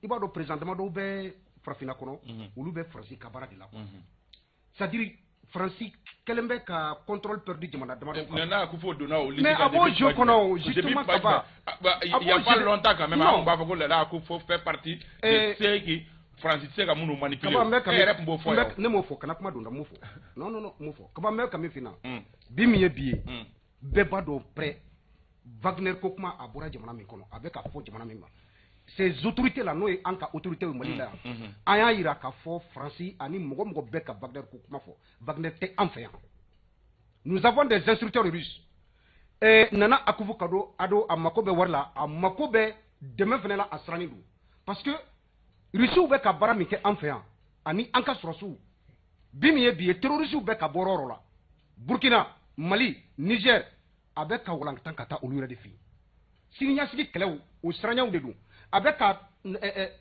I b'a dɔn, président damadɔw bɛ farafinna kɔnɔ, olu bɛ Faransi ka baara de la quoi. C'est à dire, Faransi kɛlen bɛ ka contrôle perdu jamana damadɔ kan. Nana Akufo donna o liste. Mais a b'o jeu kɔnɔ o, justement, Kaba. Il y a pas longtemps quand même, an b'a fɔ ko Nana Akufo fait partie de ceux qui Faransi tɛ se ka minnu manipuler. Kaba, n bɛ ka E yɛrɛ tun b'o fɔ yan. Ne m'o fɔ, kana kuma don da, m'o fɔ. Non, non, non, m'o fɔ. Kaba, n bɛ ka min f'i ɲɛna. Bi min ye bi ye, bɛɛ b'a dɔn près Wagner ko kuma, a bɔra jamana min kɔnɔ, a bɛ ka fɔ jamana min ma. Ces autorités là, n'o ye an ka autorités ye Mali la yan, an y'a yira k'a fɔ Faransi ani mɔgɔ mɔgɔ bɛ ka Wagner ko kuma fɔ, Wagner tɛ an fɛ yan. Nous avons des instructeurs russes. Nana Akufo Addo, a mako bɛ wari la, a mako bɛ dɛmɛ fana la, a sirannen don parce que Russiw bɛ ka baara min kɛ an fɛ yan ani an ka sɔrɔsiw, bi min ye bi ye, terroristew bɛ ka bɔ yɔrɔ o yɔrɔ la, Burkina, Mali, Niger, a bɛ ka walankatan ka taa olu yɛrɛ de fɛ yen. Siniɲɛsigi kɛlɛw, o siranɲɛw de don. A bɛ ka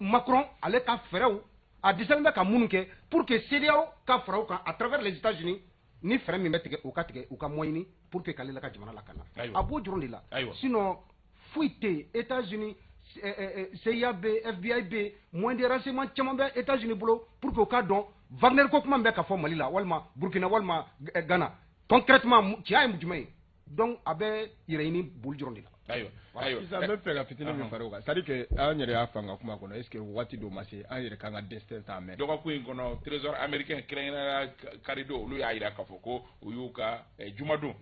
Macron, ale ka fɛɛrɛw, a dɛsɛlen bɛ ka minnu kɛ pour que CEDEAO ka fara o kan à travers les États-Unis, ni fɛɛrɛ min bɛ tigɛ, o ka tigɛ, u ka moyen ɲini pour que k'ale la ka jamana lakana. A b'o dɔrɔn de la. Sinon foyi tɛ yen. États-Unis, CIA bɛ yen, FBI bɛ yen, moyen de renseignement caman bɛ États-Unis bolo pour que u k'a dɔn Wagner ko kuma min bɛ ka fɔ Mali la walima Burkina walima Ghana, concrètement tiɲɛ ye jumɛn ye. Donc a bɛ yɛrɛ ɲini boli dɔrɔn de la. Ayiwa, ayiwa. Sisan n bɛ fɛ ka fitinin min fara o kan, c'est à dire que an yɛrɛ y'a fɔ an ka kuma kɔnɔ, est ce que waati dɔ ma se an yɛrɛ k'an ka destin ta mɛn? Dɔgɔkun in kɔnɔ, trésor américain, kɛrɛnkɛrɛnnenya karidon, olu y'a yira k'a fɔ ko u y'u ka jumadon,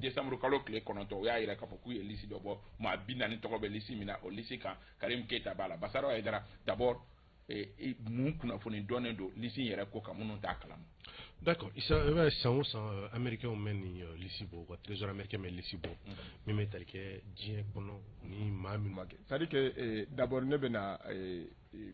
décembre kalo tile 9, u y'a yira k'a fɔ k'u ye liste dɔ bɔ, maa 40 tɔgɔ bɛ liste min na. O liste kan, Karim Keita b'a la. Basaro Hayidara, d'abord, mun kunnafoni dɔnnen don liste in yɛrɛ ko kan, minnu t'a kalama? D'accord. Isa, i b'a ye, san o san, américain bɛ nin liste bɔ, u ka trésor américain bɛ liste bɔ min bɛ tali kɛ diɲɛ kɔnɔ ni maa minnu ma kɛ. C'est à dire que d'abord ne bɛna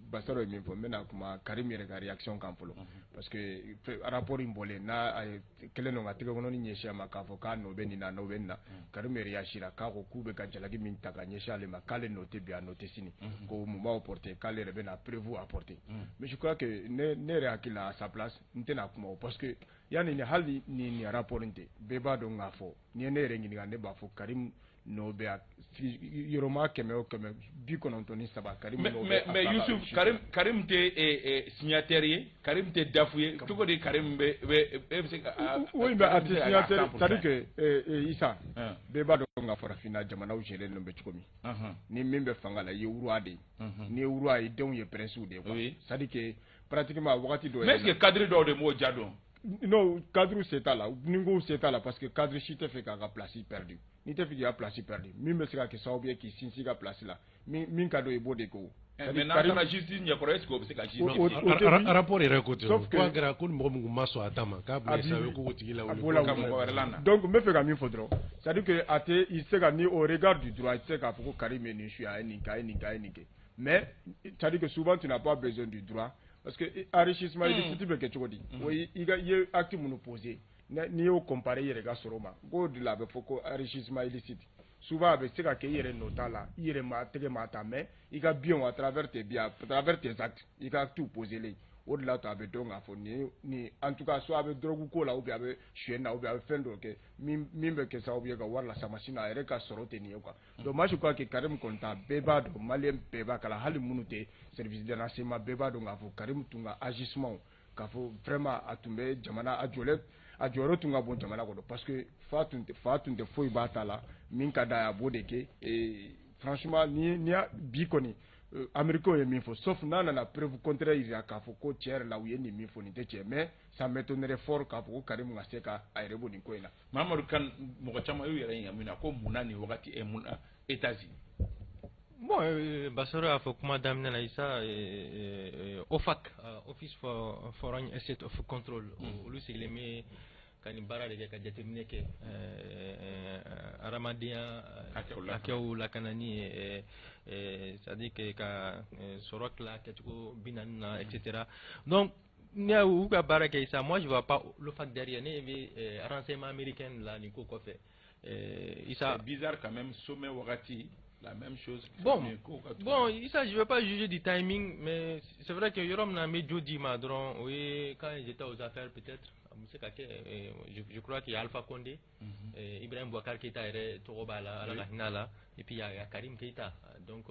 Basaro ye min fɔ, n bɛna kuma Karim yɛrɛ ka réaction kan fɔlɔ, parce que rapport in bɔlen n'a a ye kɛlen don ka tɛgɛkɔnɔni ɲɛsin a ma k'a fɔ k'a nɔ bɛ nin na, a nɔ bɛ nin na. Karim yɛrɛ réagir k'a ko k'u bɛ ka jalaki min ta ka ɲɛsin ale ma, k'ale nɔ tɛ bi, a nɔ tɛ sini, ko mun b'aw porter, k'ale yɛrɛ bɛna preuve apporter. Mais je crois que ne yɛrɛ hakili la, à sa place, n tɛna kuma o, parce que yanni ni hali ni nin rapport in tɛ, bɛɛ b'a dɔn k'a fɔ n'i ye ne yɛrɛ ɲininka, ne b'a fɔ Karim nɔ bɛ a yɔrɔma 100 o 100, 93, Karim nɔ bɛ. Mais Yusuf, Karim tɛ signataire ye, Karim tɛ DAF ye. Cogo di Karim bɛ e bɛ se ka Oui, mais a tɛ signataire, c'est à dire que Isa, bɛɛ b'a dɔn ka farafinna jamanaw géré bɛ cogo min. Ni min bɛ fanga la, i ye roi de ye. N'i ye roi ye, denw ye prince de ye quoi. C'est à dire que pratiquement wagati dɔ Mais est ce que cadre dɔw de m'o ja dɔn? Non, cadre se t'a la, ni n ko se t'a la, parce que cadre si tɛ fɛ k'a ka place perdu. N'i tɛ fɛ k'i ka place perdu, min bɛ se ka kɛ sababu ye k'i sinsin i ka place la, min ka d'o ye, i b'o de kɛ o. Mais n'an taara justice ɲɛkɔrɔ, est ce que o bɛ se ka justifier? Rapport yɛrɛ ko ten, ko a kɛra ko ni mɔgɔ min kun ma sɔn a ta ma, k'a bɛna kɛ sababu ye k'o tigi lawuli. Ka mɔgɔ wɛrɛ la na. Donc n bɛ fɛ ka min fɔ dɔrɔn, c'est à dire que a tɛ i se ka ni au regard du droit, i tɛ se k'a fɔ ko Karim ye nin suit, a ye nin kɛ, a ye nin kɛ, a ye nin kɛ. Mais c'est à dire que souvent tu n'as pas besoin du droit, parce que enrichissement illicite bɛ kɛ cogo di? O ye i ka i ye acte minnu posé, n'i y'o comparer i yɛrɛ ka sɔrɔ ma, k'o de la a bɛ fɔ ko enrichissement illicite. Souvent a bɛ se ka kɛ i yɛrɛ nɔ t'a la, i yɛrɛ ma tɛgɛ ma ta, mais i ka biens, à travers tes biens, à travers tes actes, i ka actes posé len, o de la to a bɛ dɔn k'a fɔ nin nin, en tout cas, soit a bɛ drogue ko la, ou bien a bɛ suyɛn na, ou bien a bɛ fɛn dɔ kɛ min bɛ kɛ sababu ye ka wari lasama, sinon a yɛrɛ ka sɔrɔ tɛ nin ye quoi. Donc moi je crois que Karim kɔni ta, bɛɛ b'a dɔn, malien bɛɛ b'a kala, hali minnu tɛ service de renseignement, bɛɛ b'a dɔn k'a fɔ Karim tun ka agissement, k'a fɔ vraiment a tun bɛ jamana a jɔlen, a jɔyɔrɔ tun ka bon jamana kɔnɔ, parce que fa tun tɛ foyi b'a ta la, min ka d'a ye, a b'o de kɛ. Et franchement, ni bi kɔni américains ye min fɔ, sauf n'a nana preuve contraire yira k'a fɔ ko tiɲɛ yɛrɛ la, u ye nin min fɔ, nin tɛ tiɲɛ, mais ça m'étonnerait fort k'a fɔ ko Karim ka se ka a yɛrɛ bɔ nin ko in na. Mamadu Kan, mɔgɔ caman y'u yɛrɛ ɲininka min na ko munna nin wagati e mun na États-Unis? Bon, Basaro y'a fɔ kuma daminɛ na, Isa, OFAC, Office for Foreign Asset of Control, olu sigilen bɛ ka nin baara de kɛ, ka jateminɛ kɛ adamadenya hakɛw lakanani ye, c'est à dire que ka sɔrɔ tila kɛcogo 40 na, et cetera. Donc ne y'u ka baara kɛ, Isa, moi je vois pas l'OFAC derrière. Ne bɛ renseignement américain la nin ko kɔfɛ, Isa. C'est bizarre quand même, sommet wagati, la même chose. Bon, Issa, je ne vais pas juger du timing, mais c'est vrai que yɔrɔ min na n bɛ jo d'i ma dɔrɔn, o ye quand j'étais aux affaires peut-être. bɛ se ka kɛ. Je crois qu'il y a Alpha Condé, Ibrahim Boubacar Keïta yɛrɛ tɔgɔ b'a la, Ala ka hinɛ a la, et puis il y a Karim Keïta. Donc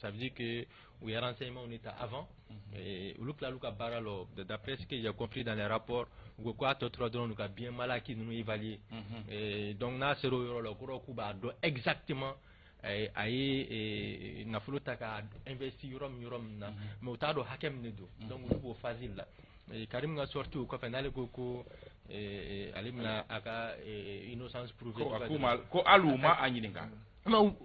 ça veut dire que u ye renseignement de ta avant, olu tilal'u ka baara la. D'après ce que j'ai compris dans les rapports, u ko k'a tɔ tora dɔrɔn u ka bien mal acquis ninnu évaluer. Donc n'a sera o yɔrɔ la, o kɔrɔ k'u b'a dɔn exactement a ye nafolo ta ka investir yɔrɔ min na, mais u t'a dɔn hakɛ min de don. Donc olu b'o phase la. Karim ka sortie o kɔfɛ, n'ale ko ko ale bɛna a ka innocence prouver. Ko hali u ma a ɲininka.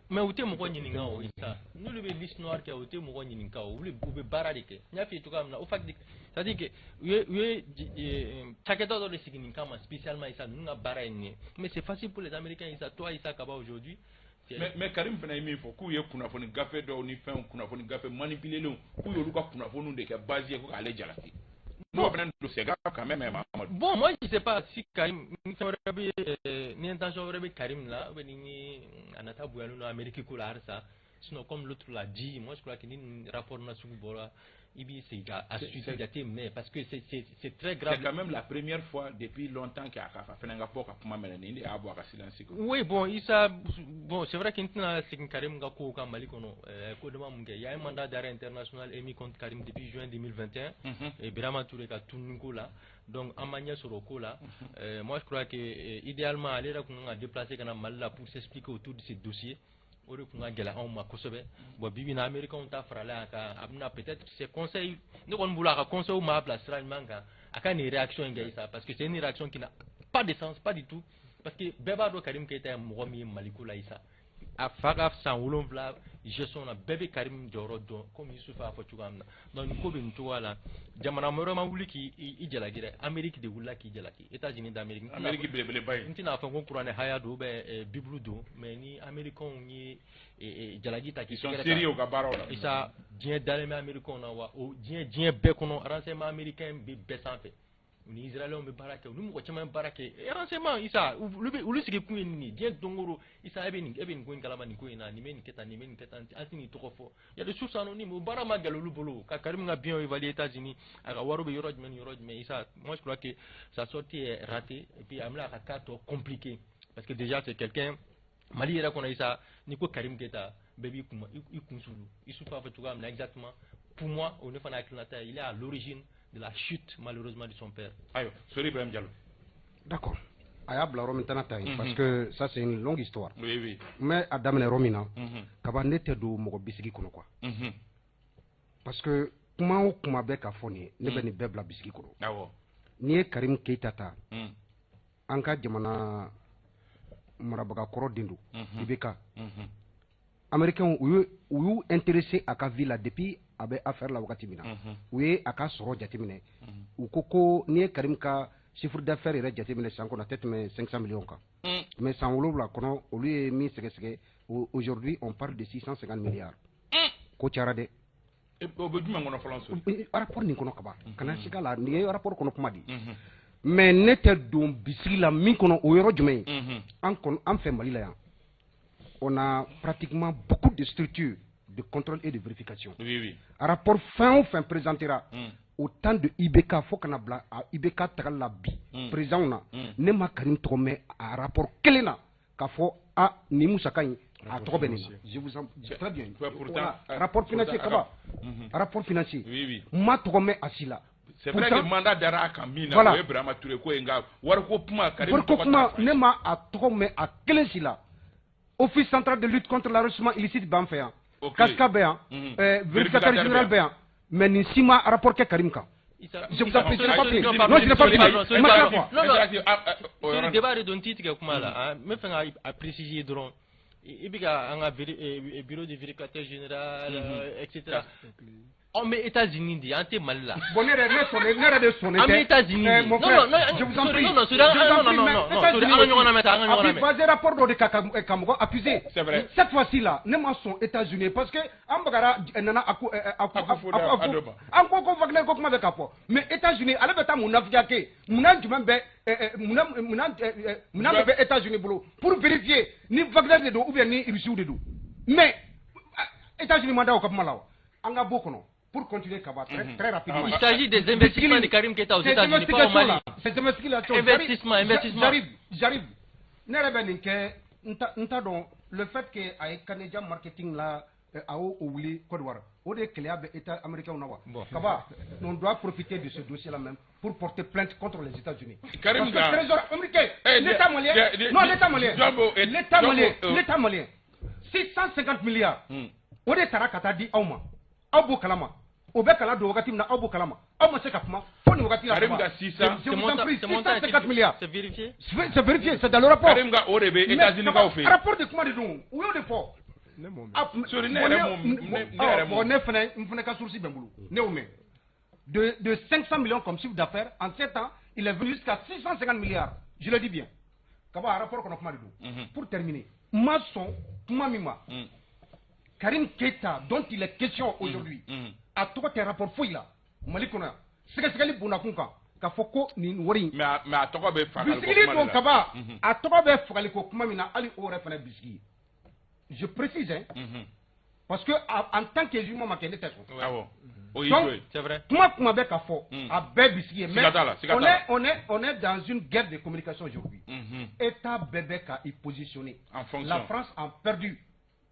Mais u tɛ mɔgɔ ɲininka o sa. N'olu bɛ liste noire kɛ, u tɛ mɔgɔ ɲininka o, olu u bɛ baara de kɛ. N y'a f'i ye cogoya min na, o fac, c'est à dire que u ye cakɛda dɔ de sigi nin kama spécialement. Isa, ninnu ka baara ye nin ye, mais c'est facile pour les Américains. Isa, toi Isa Kaba, aujourd'hui. Mais Karim fana ye min fɔ, k'u ye kunnafoni gafe dɔw ni fɛnw, kunnafoni gafe manipulélenw, k'u y'olu ka kunnafoniw de kɛ base ye ko k'ale jalaki. N'o fana don, c'est grave quand même, Mamadou. Bon, moi je sais pas si Karim ni fɛn wɛrɛ bɛ, ni intention wɛrɛ bɛ Karim la, ou bien ni a nata bonyalen don Amérique ko la halisa. Sinon, comme l'autre l'a dit, moi je crois que ni rapport nasugu bɔra, i b'i sigi ka a suite jateminɛ, parce que c'est très grave. C'est quand même la première fois depuis longtemps qu'a ka fɛnɛ ka bɔ ka kuma mɛnɛ, nin de y'a bɔ a ka silence kɔnɔ. Oui, bon Issa, bon, c'est vrai que n tɛna segin Karim ka kow kan Mali kɔnɔ, ko dama mun kɛ. Il y a un mandat d'arrêt international émis contre Karim depuis juin 2021, et Birama Touré ka tununi ko la. Donc an ma ɲɛ sɔrɔ o ko la. Moi je crois que idéalement, ale yɛrɛ tun kan ka déplacer ka na Mali la pour s'expliquer autour de ce dossier. O de tun ka gɛlɛn anw ma kosɛbɛ. Bon, bi bi in na, américains ta farala a kan, a bɛna peut-être ses conseils. Ne kɔni bolo, a ka conseil m'a bila sira ɲuman kan, a ka nin réaction in kɛ Isa, parce que c'est une réaction qui n'a pas de sens, pas du tout, parce que bɛɛ b'a dɔn Karim Keita ye mɔgɔ min ye Maliko la. Isa, a fa ka san 7 gestion na, bɛɛ bɛ Karim jɔyɔrɔ dɔn, komi Yusuf y'a fɔ cogoya min na. Donc nin ko bɛ nin cogoya la, jamana wɛrɛ ma wuli k'i jalaki dɛ, Amérique de wulila k'i jalaki, États-Unis d'Amérique. Amérique belebeleba ye. N tɛna fɔ ko kuranɛ haya don ou bien Bible don, mais ni Américains ye jalaki ta k'i Ils sont sérieux u ka baaraw la. Isa, diɲɛ dalen bɛ Américains na wa, o diɲɛ bɛɛ kɔnɔ, renseignement américain bɛ bɛɛ sanfɛ. U ni Israéliens bɛ baara kɛ, u ni mɔgɔ caman bɛ baara kɛ renseignement. Isa, olu bɛ olu sigi kun ye nin ye diɲɛ don o don. Isa, e bɛ nin ko in kalama, nin ko in na, nin bɛ nin kɛ tan, nin bɛ nin kɛ tan, an tɛ nin tɔgɔ fɔ. Il y a des sources anonymes. O baara ma gɛlɛn olu bolo ka Karim ka bien évaluer États-Unis, a ka wariw bɛ yɔrɔ jumɛn ni yɔrɔ jumɛn. Isa, moi je crois que sa sortie est ratée, et puis a bɛna a ka cas tɔ compliqué, parce que déjà c'est quelqu'un Mali yɛrɛ kɔnɔ. Isa, n'i ko Karim Keita, bɛɛ b'i kun i kun sulu. Issouf b'a fɔ cogoya min na exactement, pour moi, o ne fana hakilinata ye, il est à l'origine de la chute malheureusement de son père. Ayiwa, Sori Ibrahim Diallo. D'accord, a y'a bila yɔrɔ min tɛna ta yen, parce que ça c'est une longue histoire. Oui oui. N bɛ a daminɛ yɔrɔ min na, kaba, ne tɛ don mɔgɔ bisigi kɔnɔ quoi, parce que kuma o kuma bɛ ka fɔ nin ye, ne bɛ nin bɛɛ bila bisigi kɔnɔ. N'i ye Karim Keita ta, an ka jamana marabaga kɔrɔ den don, IBK. Américains u y'u intéressé a ka vie la depuis a bɛ affaire la wagati min na. U ye a ka sɔrɔ jateminɛ, u ko ko n'i ye Karim ka chiffre d'affaires yɛrɛ jateminɛ san kɔnɔ, a tɛ tɛmɛ 500 millions kan. Mais san 7 kɔnɔ, olu ye min sɛgɛsɛgɛ, aujourd'hui on parle de 650 milliards. Ko cayara dɛ. O bɛ jumɛn kɔnɔ fɔlɔ, Sori? Rapport nin kɔnɔ kaban, kana siga la, nin ye rapport kɔnɔ kuma de ye. Mais ne tɛ don bisigi la min kɔnɔ, o yɔrɔ jumɛn ye? An kɔnɔ, an fɛ Mali la yan, on a pratiquement beaucoup de structures de contrôle et de vérification. Oui oui. Rapport fɛn o fɛn présentera au temps de IBK fo kana bila a IBK tagali la bi président na, ne ma Karim tɔgɔ mɛn a rapport kelen na k'a fɔ a nin musaka in a tɔgɔ bɛ nin na. Je vous en très bien. Pourtant, Voilà. Rapport financier pourtant, kaba, rapport financier, Oui oui. n ma tɔgɔ mɛn a si la. C'est vrai que mandat dara a kan min na, Voilà. o ye Birama Touré ko ye, nka wariko kuma, Karim Wariko tɔgɔ kuma, t'a fɔ. Ne ma a tɔgɔ mɛn a kelen si la. Office central de lutte contre l'enrichissement illicite b'an fɛ yan, CASCA bɛ yan, vérificateur Vérificateur général bɛ bɛ yan, mais nin si ma rapport kɛ Karim kan. Isa, Je vous en prie, je n'ai pas fini. Pardon, Non, je n'ai pas fini. pardon, Ma pardon. foi. Non, non. Ah, ah, o Sur yɔrɔ le débat de don ti tigɛ kuma la, ah, n bɛ fɛ ka a préciser dɔrɔn. I bɛ ka an ka bureau de vérificateur général, etc. Anw bɛ États-Unis de, an tɛ Mali la. Bon, ne yɛrɛ ne sɔnnen, ne yɛrɛ de sɔnnen An tɛ. bɛ États-Unis de. Mon Non, frère, non, non, je vous en sorry, prie. non, non, sorry, Je vous en non, prie, non, mais non, non, États-Unis sorry, an ka ɲɔgɔn lamɛn sa, an ka a ɲɔgɔn b'i lamɛn. basé rapport dɔ de kan ka mɔgɔ accuser. C'est vrai. Cette fois-ci là, ne ma sɔn États-Unis, parce que an bagara nana aku aku Akufo aku Addo ma. An ko ko Wagner ko kuma bɛ ka fɔ, mais États-Unis ale bɛ taa mun nafigiya kɛ? Munna jumɛn bɛ munna bɛ États-Unis bolo pour vérifier ni Wagner de don ou bien ni Russiw de don? Mais États-Unis ma da o ka kuma la wa? An ka bɔ kɔnɔ. Pour continuer, Kaba, très, très rapidement. Il s'agit des investissements de Karim Keita aux États-Unis, pas au Mali. Ces investigations, investissement, investissement. J'arrive. Ne yɛrɛ bɛ nin kɛ, n t'a dɔn, le fait que a ye Kaneja marketing la, a y'o wuli Côte d'Ivoire, o de ye kɛlɛya bɛ État américain na wa. Kaba, on doit profiter de ce dossier là même pour porter plainte contre les États-Unis. Karim, parce que trésor américain, l'État malien, non, l'État malien, l'État malien, l'État malien, 650 milliards, o de taara ka taa di aw ma, aw b'o kalama. O bɛ kalan don wagati min na, aw b'o kalama, aw ma se ka kuma fo nin wagati la. Karim ka 600, je vous en prie, 650 milliards. C'est vérifié? C'est vérifié, c'est dans le rapport. Karim ka o de bɛ États-Unis kaw fɛ yen. Rapport de kuma de don, u y'o de fɔ. Sori, ne yɛrɛ m'o, ne yɛrɛ m'o. Bon, ne fana, n fana ka source bɛ n bolo, ne y'o mɛn. De 500 millions comme chiffre d'affaires, en 7 ans, il est venu jusqu'à 650 milliards. Je le dis bien. Kaba, rapport kɔnɔ kuma de don. Pour terminer, ma sɔn kuma min ma, Karim Keita dont il est question aujourd'hui, a tɔgɔ tɛ rapport foyi la Mali kɔnɔ yan. Sɛgɛsɛgɛli bonnakun kan k'a fɔ ko nin wari in. Mais a tɔgɔ bɛ fagaliko bisigi kuma de don la. Kaba, a tɔgɔ bɛ fagaliko kuma min na, hali o yɛrɛ fana bisigi. Je précise, hein, parce que en tant que jugement ma kɛ, ne tɛ sɔn. Awɔ. O y'i Donc, jɔ ye. C'est vrai. Kuma bɛ ka fɔ, a bɛɛ bisigi ye. Mais Siga t'a la, siga on t'a la. est on est dans une guerre de communication aujourd'hui. État bɛɛ bɛ ka i positionner. En fonction. La France a perdu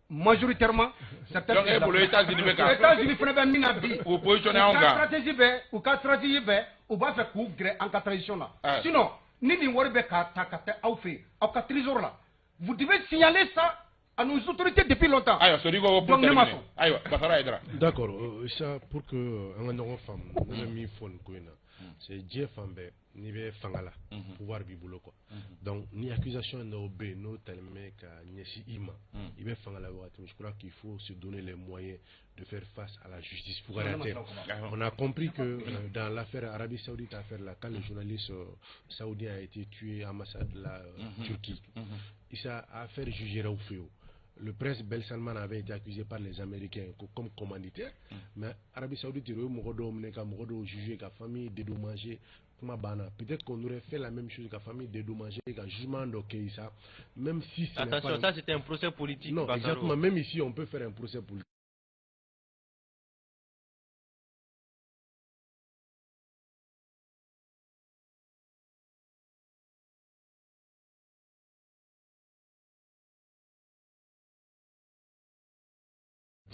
majoritairement certaines. Donc, e bolo États-Unis bɛ ka États-Unis fana bɛ min na bi, k'u positionner anw u ka kan. stratégie bɛ, u ka stratégie bɛ, u b'a fɛ k'u gɛrɛ an ka transition na. Sinon ni nin wari bɛ ka ta ka taa aw fɛ yen, aw ka trésor la, vous devez signaler ça à nos autorités depuis longtemps. Ayiwa, Sori ko pour Donc ne ma terminer. sɔn. Ayiwa, Basara Hayidara. D'accord, ça pour que an ka ɲɔgɔn faamu, ne bɛ min fɔ nin ko in na, c'est diɲɛ fan bɛɛ n'i bɛ fanga la, pouvoir b'i bolo quoi. Donc ni accusation dɔw bɛ yen n'o talen bɛ ka ɲɛsin i ma, i bɛ fanga la wagati min, je crois qu'il faut se donner les moyens de faire face à la justice. Fugariya tɛ. On a compris que dans l'affaire Arabie Saoudite, affaire là, quand le journaliste saoudien a été tué à ambassade de la Turquie, Issa affaire jugée au feu. Le prince Ben Salman avait été accusé par les Américains comme commanditaire, mais Arabie Saoudite, u ye mɔgɔ dɔw minɛ ka mɔgɔ dɔw jugé, ka famille dédommagée, kuma banna. Peut-être qu'on aurait fait la même chose, ka famille dédommagée, ka jugement dɔ kɛ Issa, même si ce n'est Attention, pas. ça c'était un procès politique. Non, Bassaro. exactement. Même ici, on peut faire un procès politique.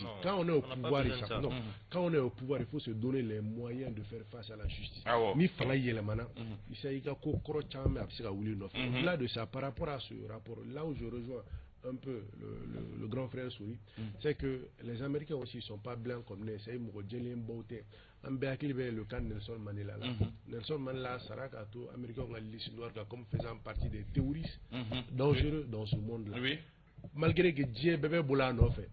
Non, Quand on est au on n'a pas pouvoir, besoin de Issa, ça. non. Quand on est au pouvoir, il faut se donner les moyens de faire face à la justice. Awɔ. Ni fanga yɛlɛmana, Issa, i ka ko kɔrɔ caman bɛ, a bɛ se ka wuli i nɔfɛ. Au-delà de ça, par rapport à ce rapport, là où je rejoins un peu le grand frère Souri, c'est que les Américains aussi ne sont pas blancs comme nous. C'est mɔgɔ jɛlen baw tɛ. An bɛɛ hakili bɛ le cas de Nelson Mandela la. Nelson Mandela sara k'a to Américains ka liste noire kan comme faisant partie des terroristes dangereux dans ce monde-là. Malgré que diɲɛ bɛɛ bɛ boli a nɔfɛ,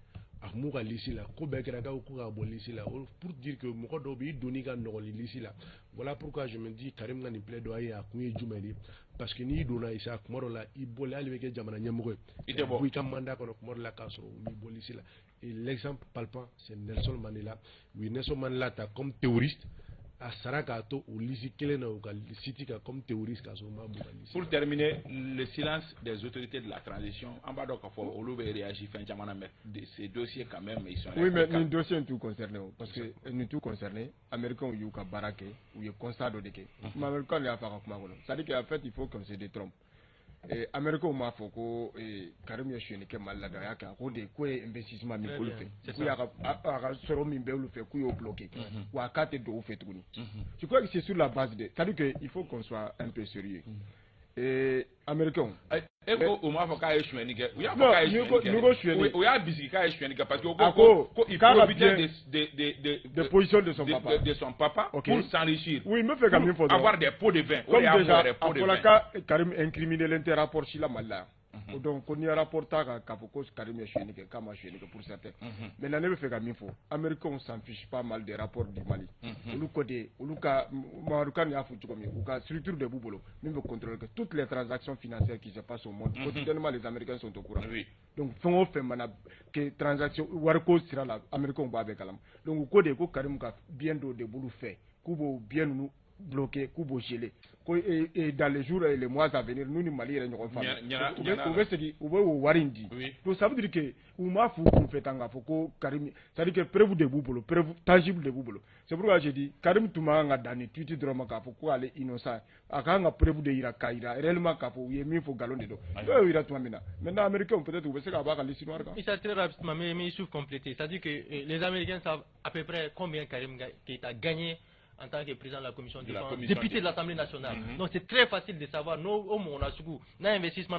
a kun b'u ka liste la, ko bɛɛ kɛra k'aw ko ka bɔ liste la. Pour dire que mɔgɔ dɔw bɛ i donni ka nɔgɔn ni liste la. Voilà pourquoi je me dis Karim ka nin plaidoyer a kun ye jumɛn de ye? Parce que n'i donna Issa, kuma dɔ la i bɔlen, hali bɛ kɛ jamana ɲɛmɔgɔ ye, I tɛ bɔ. I ka mandat kɔnɔ, kuma dɔ la k'a sɔrɔ u m'i bɔ liste la. Et l'exemple palpant, c'est Nelson Mandela. Oui, Nelson Mandela ta comme terroriste, a sara k'a to o liste kelen na, u ka site kan comme terroriste, k'a sɔrɔ u m'a bɔ u ka liste Pour la. terminer, le silence des autorités de la transition, an b'a dɔn k'a fɔ olu bɛ réagir fɛn caman na, mais ces dossiers quand même, ils sont Oui, mais inculcables. nin dossier in t'u concerné o, parce que nin t'u concerné. Américains y'u ka baara kɛ, u ye constat dɔ de kɛ. Mais Américains de y'a fɔ a ka kuma kɔnɔ, c'est à dire qu'en fait il faut qu'on se détrompe. Américains m'a fɔ ko Karim ye sonyɛli kɛ Mali la dɛ, a y'a kɛ, a ko de k'o ye investissement min Très k'olu bien, fɛ, c'est k'u ça. y'a ka a ka sɔrɔ min bɛ olu fɛ, k'u y'o bloqué, wa k'a tɛ don u fɛ tuguni. Je crois que c'est sur la base de, c'est à dire que il faut qu'on soit un peu sérieux. Et Américains E ko u m'a fɔ k'a ye sonyɛli kɛ, u y'a fɔ Non, k'a ye n'i ko- sonyɛli kɛ. n'i ko sonyɛli. U y'a bisigi k'a ye sonyɛli kɛ parce que u A ko ko ko ko il k'a ka profitait bien- de de position de son papa. de son papa Ok. pour s'enrichir. Oui, n bɛ fɛ ka min fɔ Pour dɔrɔn. avoir des pots de vin. O Comme de y'a fɔ déjà yɛrɛ, a pot de fɔra vin. ka Karim incriminé len tɛ rapport si la Mali la yan. O donc ko n'i ye rapport ta kan k'a fɔ ko Karim ye sonyɛli kɛ, k'a ma sonyɛli kɛ pour certains. Maintenant ne bɛ fɛ ka min fɔ, Américains s'en fichent pas mal des rapports du Mali. Olu ko de, olu ka Mamadu Kane y'a fɔ cogo min, u ka structure de b'u bolo min bɛ contrôler que toutes les transactions financières qui se passent au monde, quotidiennement les Américains sont au courant. Donc fɛn o fɛn mana kɛ transaction wariko sira la, Américains b'a bɛɛ kalama. Donc u ko de ko Karim ka bien dɔw de b'olu fɛ, k'u b'o bien ninnu bloqué, k'u b'o gelé ko et dans les jours et les mois à venir, n'u ni Mali yɛrɛ ɲɔgɔn faamu, u bɛ segin, u bɛ o wari in di. Donc ça veut dire que u m'a f'u kunfɛ tan k'a fɔ ko Karim, c'est à dire que preuve de b'u bolo, preuve tangible de b'u bolo. C'est pourquoi j'ai dit Karim tun man kan ka dan ni tweet dɔrɔn ma k'a fɔ ko ale innocent. A kan ka preuve de yira, k'a yira réellement k'a fɔ u ye min fɔ, nkalon de don. N'o y'o yira tuma min na, maintenant Américains peut-être u bɛ se k'a bɔ a ka liste noire kan. Issa, très rapidement, mais Youssouf compléter. C'est-à-dire que les Américains savent à peu près combien Karim Keïta a gagné en tant que président de la commission de défense, député de l'Assemblée nationale. Donc c'est très facile de savoir, nous, au Monasugu, n'a investissement